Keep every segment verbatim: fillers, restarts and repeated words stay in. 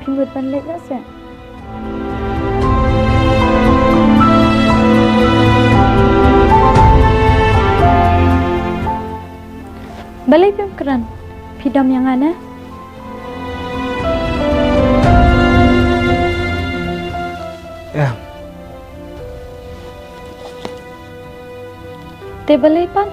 Mut ban leit noh seh. Balei phim kren? Phi dom ïa nga ne? Em. Te balei pat?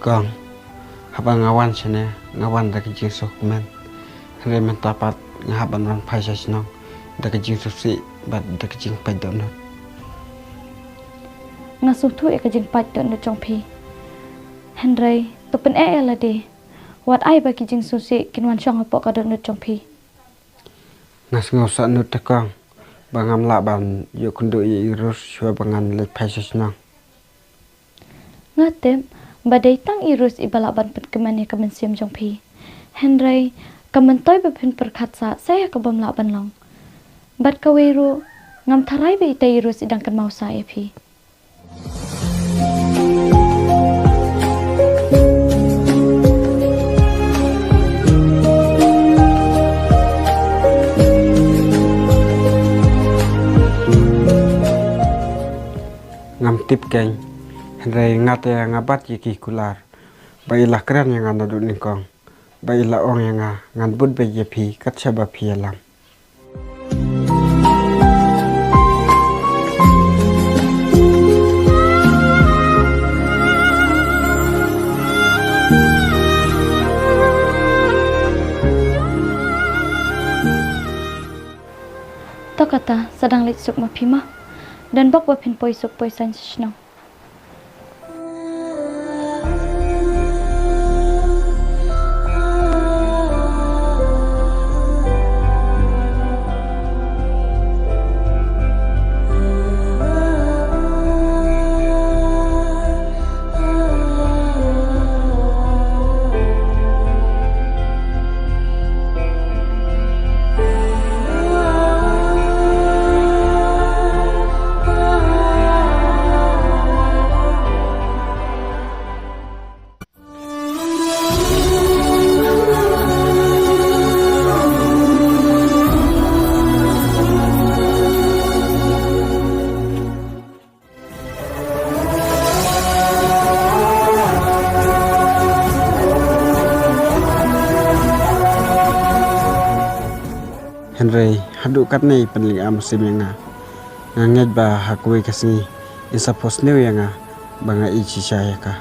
Kong, haba nga wan shane, nga wan da ka jingsngewkmen. Hynrei mynta pat nga hap ban wan phai sha shnong da ka jingsngewsih bad da ka jingpait dohnud. Nga sngewthuh ïa ka jingpait dohnud jong phi. Hynrei to pyneh ïa lade. Wat ai ba ki jingsngewsih kin wan shong hapoh ka dohnud jong phi. Nga sngew sahnud te kong ba ngam lah ban ïoh kynduh ïa i Rus shuwa ba ngan leit phai sha shnong. Nga tip ba dei tang i Rus iba lah ban pynkmen ïa ka mynsiem jong phi. Hynrei ka myntoi ba phin pyrkhat sah sa ïa ka bym lah ban long. Bad kawei ruh ngam tharai ba ita i Rus i dang kynmaw sah ïa phi. Ngam tip keiñ, hynrei nga te nga bat ïa ki kular ba i la kren ïa nga naduh nyngkong, ba i la ong ïa nga ngan bud beit ïa phi kat shaba phi ïalam. To kata, sa dang leit suk ma phi ma. Don bok ba phin poi suk poi saiñ sha shnong. Hynrei haduh katne i pynlynga mynsiem ïa nga. Nga ngeit ba ha kawei ka sngi in sa phohsniew ïa nga ba nga ïeit shisha ïa ka.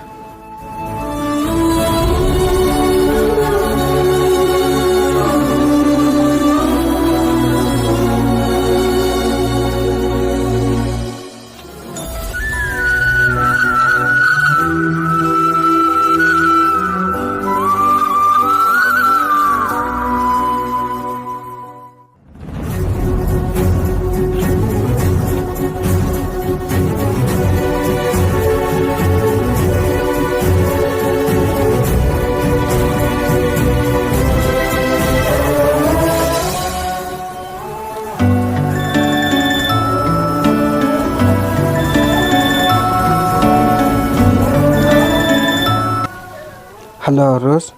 Hello, Rose.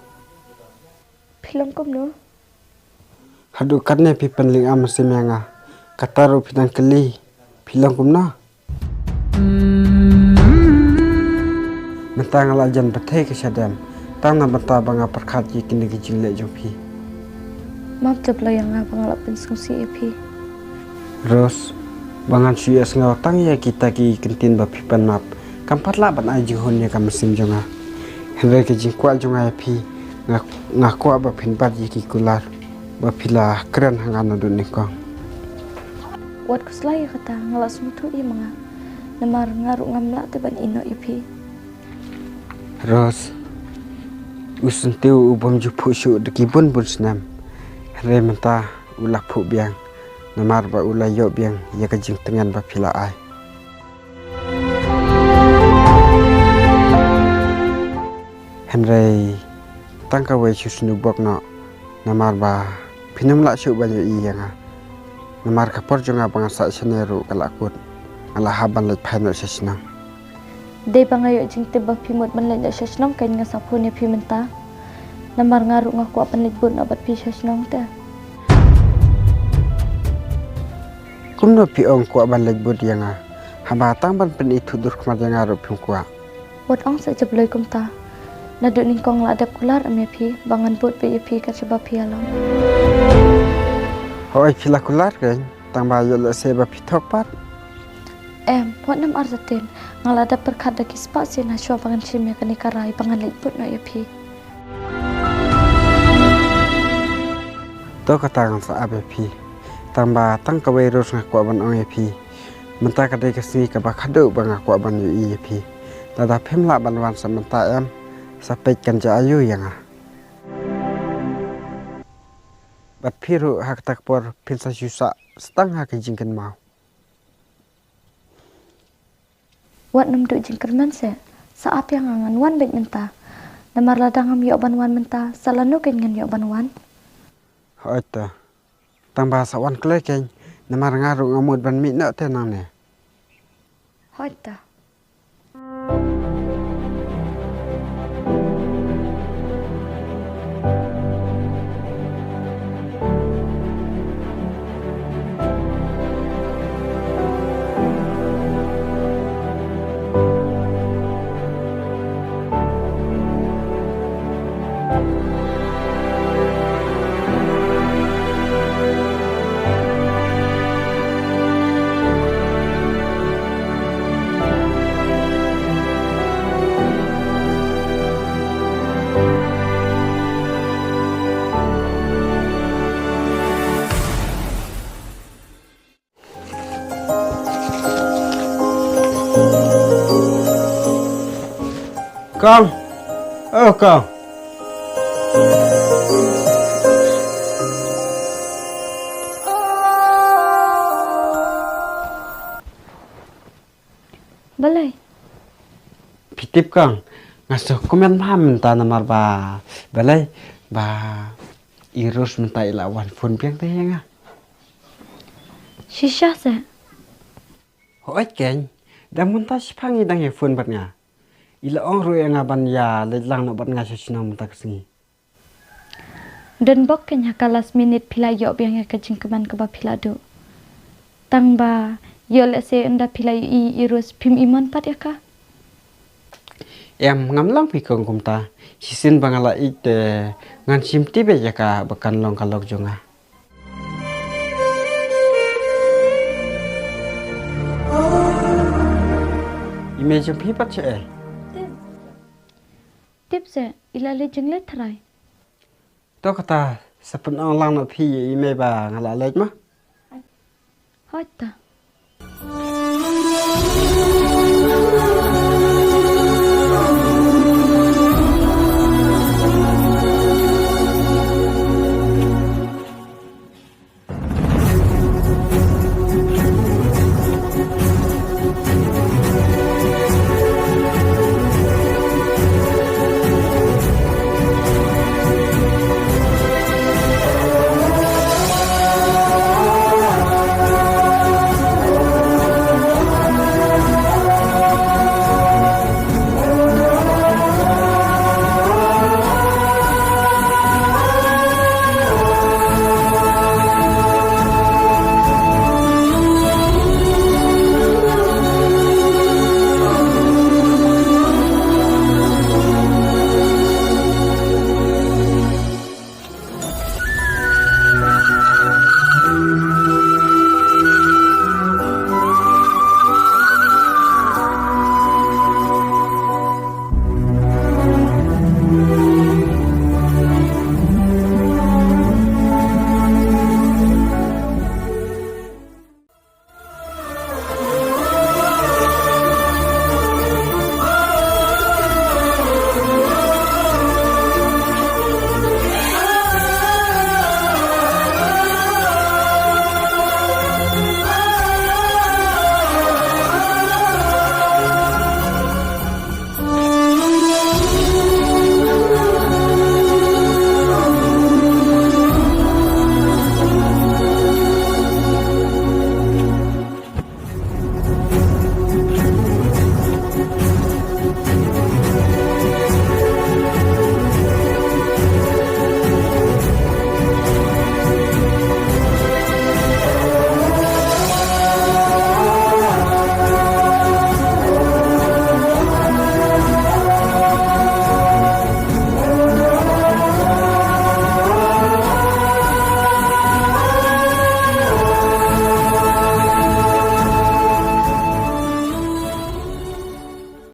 Phi long kumno? Haduh katne phi pynlynga mynsiem ïa nga. Kata ruh phi dang kylli. Phi long kumno? Mynta nga la jan pyrthei ka shadem. Tang na bynta ba nga pyrkhat ïa kine ki jingleh jong phi. Map, to blei ïa nga ba nga la pynsngewsih ïa phi. Rose, ba ngan shu ïohsngew tang ïa kita ki kyntien ba phi pan map, kam pat lah ban ai jinghun ïa ka mynsiem jong nga. Hynrei ka jingkwah jong nga ïa phi, nga, nga kwah ba phin bat ïa ki kular ba phi la kren ha nga naduh nyngkong. Wat khuslai ïa kata, nga la sngewthuh ïa ma nga. Namar nga ruh ngam lah te ban ïehnoh ïa phi. Rose, u syntiew u bym ju phuh shuh da ki bun bun snem. Hynrei mynta u la phuh biang. Namar ba u la ïoh biang ïa ka jingtngen ba phi la ai. Hynrei tang kawei shu sngewbok noh. Namar ba phin ym lah shuh ban ïohi ïa nga. Namar ka por jong nga ba ngan sah shane ruh ka la kut. Nga la hap ban leit phai noh sha shnong. Dei ba nga ïoh jingtip ba phi mut ban leit noh sha shnong, kein nga sa phone ïa phi mynta. Namar nga ruh nga kwah ban leit bud noh bad phi sha shnong te. Kumno phi ong kwah ban leit bud ïa nga, haba tang ban pynithuh dur khmat ïa nga ruh phim kwah? Wat ong sa jabloi kumta. Naduh nyngkong la dep kular em ïa phi ba ngan bud beit ïa phi kat shaba phi ïalong? Hooid, phi la kular kein, tang ba ïoh lehse ba phi thok pat. Em, wat nym artatien. Nga la dep pyrkhat da ki spah sien hashwa ba ngan shim ïa kane ka rai ba ngan leit bud noh ïa phi. To kata ngan sa ap ïa phi. Tang ba tang kawei ruh nga kwah ban ong ïa phi. Mynta ka dei ka sngi kaba khadduh ba nga kwah ban ïohi ïa phi. Lada phim lah ban wan sa mynta em, sa peit kan ja aiu ïa nga. Bad phi ruh ha kata ka por phin sa shu sah stang ha ka jingkynmaw. Wat nym duh jingkyrmen seh. Sa ap ïa nga, ngan wan beit mynta. Namar lada ngam ïoh ban wan mynta, sa lano kein ngan ïoh ban wan? Hooid ta. Tang ba sa wan khlei kein, namar nga ruh nga mut ban mih noh te nangne. Hooid ta. Kong. Oh, Kong. Balei? Phi tip Kong, nga sngewkmen bha mynta namar ba, balei, ba i Rose mynta i la wan phone biang te ïa nga. Shisha seh? Hooid kein, dang mynta shiphang i dang ïa phone bad nga. I la ong ruh ïa nga ban ïa leit lang noh bad nga sha shnong mynta ka sngi. Don bok kein ha ka last minute phi la ïoh biang ïa ka jingkmen kaba phi la duh. Tang ba ïoh lehse ynda phi la ïohi i Rose phim ïohi pat ïa ka. Em, ngam long phi Kong kumta. Shisien ba nga la ïeit te ngan shim tip ïa ka ba kan long ka lok jong nga. I mei jong phi pat shaei? Tip seh, i la leit jingleit tharai. To kata, sa pynong lang noh phi ïa i mei ba nga la leit ma. Hooid ta.